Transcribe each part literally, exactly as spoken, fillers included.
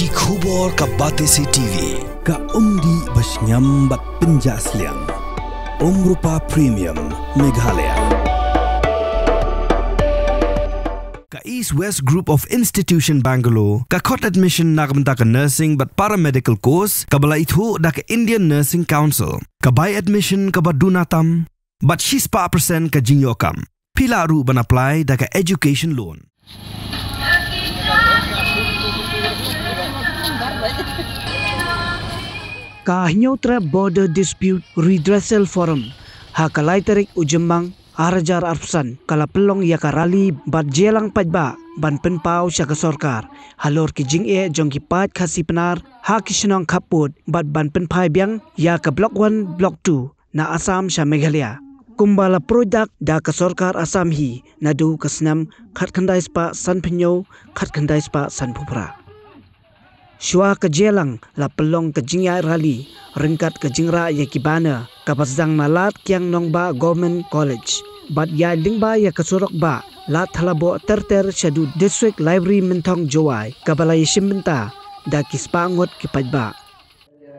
Ki khubor ka Batesi T V. Ka umdih ba shngiam bad pynjah sliang. Umrupa Premium Meghalaya. Ka East West Group of Institution Bangalore, ka khot admission na ka bynta ka nursing bad paramedical course, kaba la ithuh da ka Indian Nursing Council. Ka bai admission kaba duna tam, bad shispah percent ka jingïoh kam. Phi lah ruh ban apply da ka education loan. Ka Hynñiewtrep Border Dispute Redressal Forum, ha ka lai tarik u Jymmang, ar hajar arphew san, ka la pynlong ïa ka rally bad jingïalang paidbah ban pynpaw sha ka sorkar halor ki jingeh jong ki paid Khasi Pnar ha ki shnong khappud bad ban pynphai biang ïa ka Block One, Block Two na Assam sha Meghalaya, kumba la pruid dak da ka sorkar Assam hi naduh ka snem khatkhyndai spah sanphew hynñiew, khatkhyndai spah sanphew phra. Shuwa ka jingïalang la pynlong ka jingïaid rally ryngkat ka jingrah ïa ki banner kaba sdang na lad kiang nongbah Government College bad ïaid lyngba ïa ka surok bah Lad Thalaboh ter ter shaduh District Library Mynthong Jowai, kaba la ïashim bynta da ki spah ngut ki paidbah.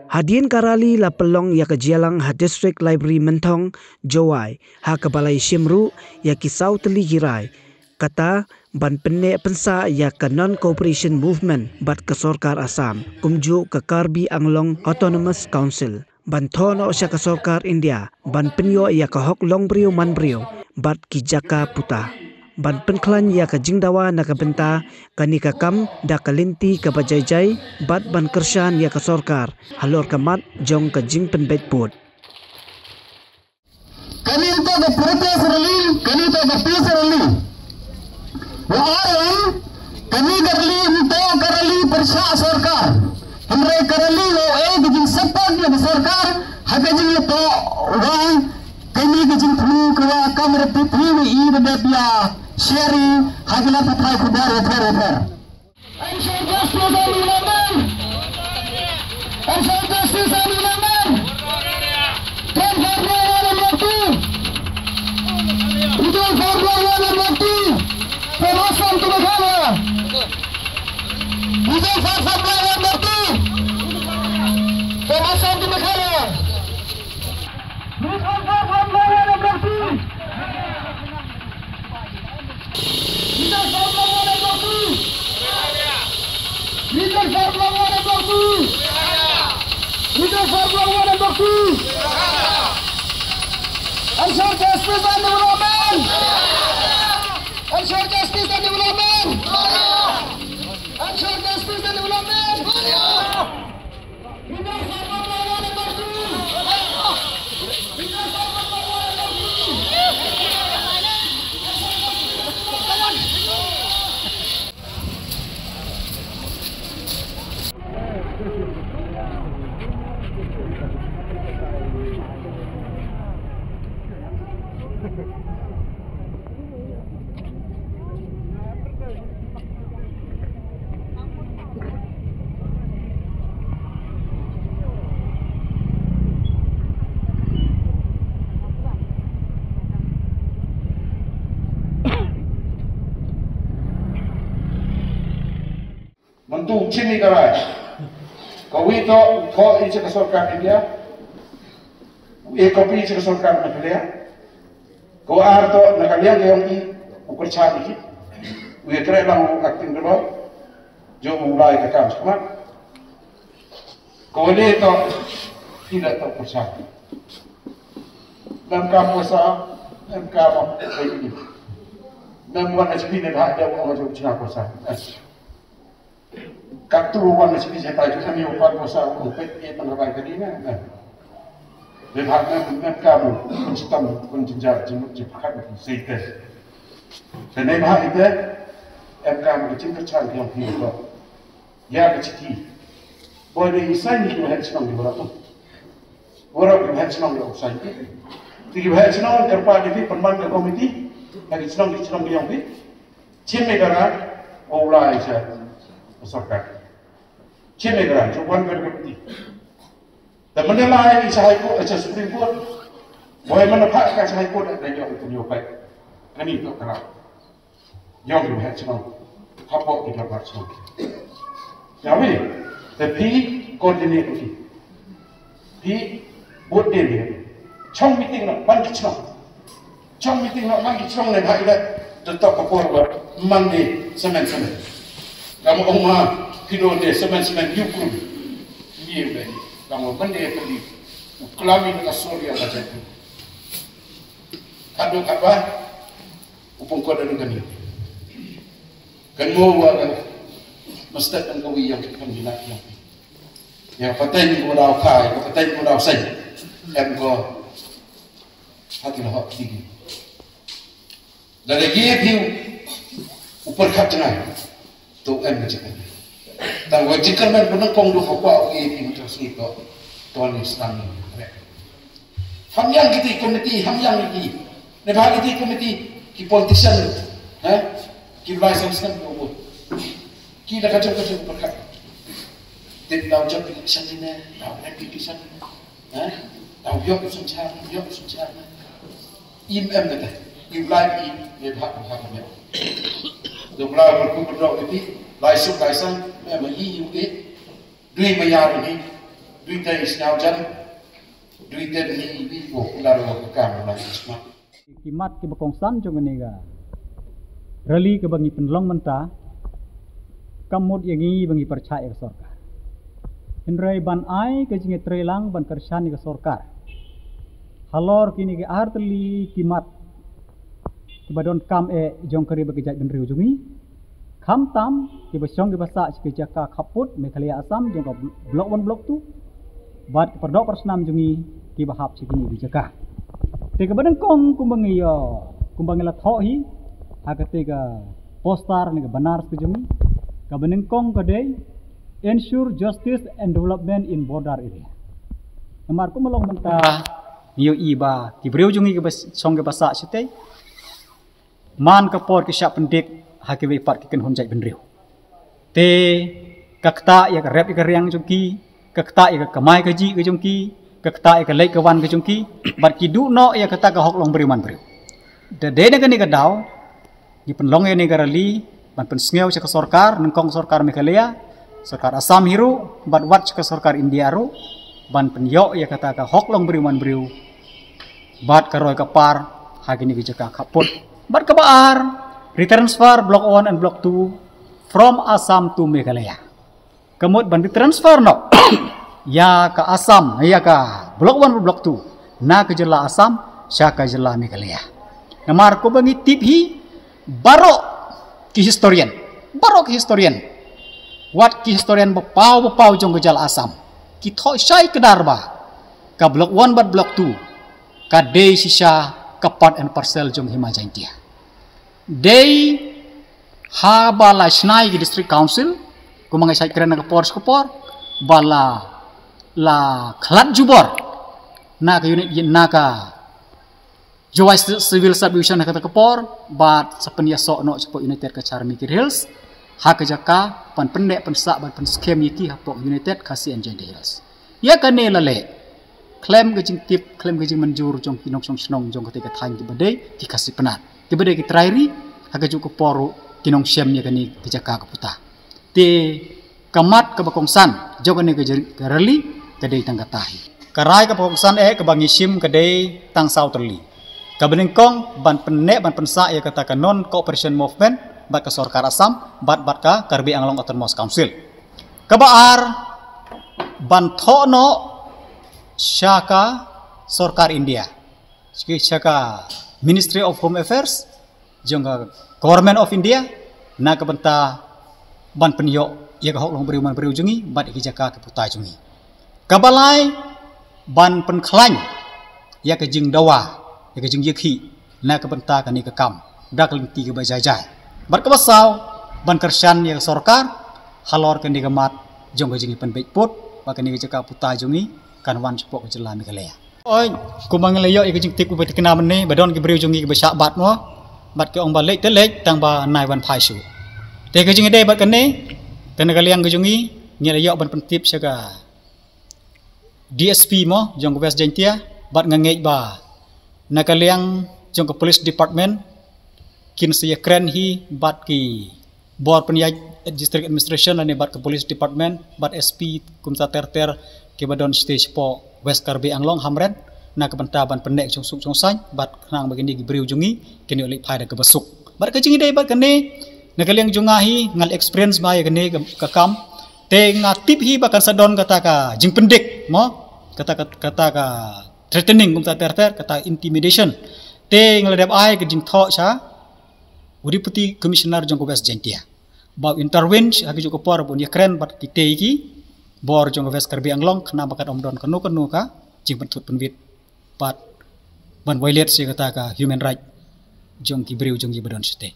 Hadien ka rally la pynlong ïa ka jingïalang ha District Library Mynthong Jowai, ha kaba la ïashim ruh ïa ki saw tylli ki rai, kata ban pynneh pynsah ïa ka Non-Cooperation Movement bad ka sorkar Assam, kumjuh ka Karbi Anglong Autonomous Council, ban thoh noh sha ka sorkar India ban pynïoh ïa ka hok long briew man briew bad ki jaka puta, ban pynkhlaiñ ïa ka jingdawa na ka bynta kane ka kam da ka lynti kaba jai jai, bad ban kyrshan ïa ka sorkar halor ka mat jong ka jingpynbeit pud. Kane to ka protest rally, kane to ka peace rally. Wa ai, kane ka rally to ka rally pyrshah sorkar. Hynrei ka rally wa ai ka jingsupport ïa ka sorkar ha ka jingïatoh wa kane ka jingthmu ka wa kam repeat thmu i ba dep ïa share ha ki lad pathai khubor wa pher wa pher. Ensure justice and development. Ensure justice and development. Stand for Block One and Block Two. Stand for Block One and Block Two. From Assam to Meghalaya. Stand for Block One and Block Two. From Assam to Meghalaya. Ensure justice and development. Ensure justice and development. Ensure justice and development. Mynta u chim ïa ka rai. Kawei to, to ïa ka sorkar India. Ïa ka pi ïa ka sorkar Meghalaya. Ko ar to na ka liang ka ïong i u pyrchah ïa ki. U ïa treh lang u acting dolo. Jong u lai ka kam shikmat. Ko le to ki la to pyrchah. Mem kam pyrchah, mem kam pyrchah. Mem wan na sini ne ha de wan jong china pyrchah. Ka tu wan na sini setai tu kami upan pyrchah u pet e tang bai ka dina. Mem ha mem mem kam pun sitam pun jinjar jinu jipakat pun seite. Te ne ha ite em kam ki jingkyrchan ki ong ki ko. Ïa ka chithi. Boi de i sign ki waheh chnong ki wara tu. Wara ki waheh chnong ki sign ki. Ti ki waheh chnong kyrpad ïa ki pynban ka komiti. Ïa ki chnong ki chnong ki ong ki. Chim ïa ka rai, u lai sha ka sorkar. Chim ïa ka rai, jong wan ka komiti. Te mynta lai sha High Court, sha Supreme Court. Boi mynta phah ka sha High Court, da ïoh ka ïoh pai. Kani to ka rai. Ïong ki waheh chnong. Hapoh ki dorbar chnong. Ïa wi, te phi coordinate phi. Phi bud de phi. Chong meeting na ban ki chong. Chong meeting na ban ki chong ne ha ila. Te tok ka por ba Monday semen semen. Kam ong ma phi do de semen semen yu krum. Ye be. Kam Monday phi. U klami na ka sorry ya ba jati. Kado kaba. U pung ko da ni kani. Kan mo wa kan. Mesti kan kau yang kan minat yang. Yang paten ko da kai, ko paten ko da sai. Em ko. Hati lah hak tinggi. Dari dia piu. Upar kat tengah. To em ka jingkyrmen. Tang wa jingkyrmen pynlong kong du ha kwah u ïa ki mutang sngi to. To ni snam ni. Ham yang kiti komiti, ham yang kiti. Ne ba kiti komiti ki politician. Ha? Ki lai sam snam ko. Ki da ka jong ka jong pyrkhat. Te daw jong ki san ni ne, daw em ki san ni ne. Ha? Daw yok ki san char, yok ki san char ne. Im em kata. Im lai im, ne bhak bhak ne. Dum lai berku berdok iti, lai suk lai sang, me ma yi yu e. Dui ma yar ni, dui tai sñiaw jan, dui tai ni wi ko kular ko kam lai sma. Ki mat ki ba kongsan jong kane ka rally ka ba ngi pynlong mynta, kam mut ïa ngi ba ngi pyrchah ïa ka sorkar. Hynrei ban ai ka jingïatreilang ban kyrshan ïa ka sorkar. Halor kine ki artylli ki mat ki ba donkam eh jong ka ri bad ka jaitbynriew jong ngi. Khamtam ki ba shong ki ba sah sha ki jaka khappud Meghalaya Assam jong ka Block One Block Two. Bad ki pyrdoh pyrsnam jong ngi ki ba hap sha kine ki jaka. Te ka ba nyngkong kumba ngi ïoh kumba ngi la thoh hi ha kata ka poster ne ka banner ka jong ngi. Ka ba nyngkong ka dei ensure justice and development in border area. Namar kumba long mynta ngi ïohi ba ki briew jong ngi ki ba shong ki ba sah shatei. Man ka por ki shah pyndik ha kiwei pat ki kynhun jaitbynriew. Te ka ktah ïa ka rep ïa ka riang jong ki, ka ktah ïa ka kamai kajih ka jong ki, ka ktah ïa ka leit ka wan ka jong ki, bad ki duh noh ïa kata ka hok long briew man briew. Da dei na kane ka daw ngi pynlong ïa kane ka rally ban pynsngew sha ka sorkar, nyngkong sorkar Meghalaya, sorkar Assam hi ruh, bad wat sha ka sorkar India ruh ban pynïoh ïa kata ka hok long briew man briew. Bad ka roi ka par ha kine ki jaka khappud. Bad ka ba ar, retransfer Block One and Block Two from Assam to Meghalaya. Ka mut ban retransfer noh ïa ka Assam, ïa ka Block One, Block Two na ka jylla Assam sha ka jylla Meghalaya. Namar kumba ngi tip hi, baroh ki historian, baroh ki historian, wat ki historian ba paw ba paw jong ka jylla Assam, ki thoh shai kdar ba ka Block One bad Block Two ka dei shisha ka part and parcel jong Hima Jaintia. Dei haba la shna ïa ki District Council, kumba nga shait kren na ka por sha ka por, ba la, la khlad jubor na ka unit, na ka Jowai Civil Subdivision ha kata ka por, bad sa pynïasoh noh shapoh United Cachar Mikir Hills ha ka jaka ban pynneh pynsah ban pynskhem ïa ki hapoh United Khasi and Jaintia Hills. Ïa kane la leh khlem ka jingtip, khlem ka jingmynjur jong ki nongshong shnong jong kata ka thaiñ ki ba dei ki Khasi Pnar, ki ba dei ki trai ri, ha kajuh ka por ruh ki nongshem ïa kane ka jaka ka puta. Te ka mat ka ba kongsan jong kane ka jing, ka rally ka dei tang kata hi. Ka rai ka ba kongsan eh ka ba ngi shim ka dei tang saw tylli. Ka ba nyngkong ban pynneh ban pynsah ïa kata ka Non Cooperation Movement bad ka sorkar Assam bad, bad ka Karbi Anglong Autonomous Council. Ka ba ar ban thoh noh sha ka sorkar India, sha ka Ministry of Home Affairs jong ka Government of India na ka bynta ban pynïoh ïa ka hok long briew man briew jong ngi bad ïa ki jaka ki puta jong ngi. Ka ba lai ban pynkhlaiñ ïa ka jingdawa, ïa ka jingïakhih na ka bynta kane ka kam da ka lynti ka ba jai jai. Bad ka ba saw ban kyrshan ïa ka sorkar halor kane ka mat jong ka jingïapynbeit pud ba kane ka jaka puta jong ngi kan wan shapoh ka jylla Meghalaya. Oi, kumba ngi la ïoh ïa ka jingtip u ba tikna mynne ba don ki briew jong ngi ki ba shah bat mo, bad ki ong ba leit te leit tang ba nai wan phai shuh. Te ka jingïadei bad kane, kane ka liang ka jong ngi ngi la ïoh ban pyntip sha ka D S P mo jong ka West Jaintia, bad nga ngeit ba na ka liang jong ka Police Department kin sa ïakren hi bad ki bor pynïaid district administration lane bad ka police department bad S P kumta ter ter kiba don shatei shapoh West Karbi Anglong, Hamren, na ka bynta ban pynneh shong suk shong saiñ bad khnang ba kine ki briew jong ngi kin ïoh leit phai da kaba suk. Bad ka jingïadei bad kane, na ka liang jong nga hi nga la experience ma ïa kane ka, ka kam. Te nga tip hi ba kan sa don kata ka jingpyndik mo, kata ka, kata ka threatening kumta ter ter, kata intimidation. Te nga la dep ai ka jingthoh sha u Deputy Commissioner jong ka West Jaintia ba u intervene ha kajuh ka por ba un ïakren bad kitei ki bor jong ka West Karbi Anglong khnang ba kan ym don kano kano ka jingpynthut pynwit bad ban violate sha kata ka human right jong ki briew jong ki ba don shatei.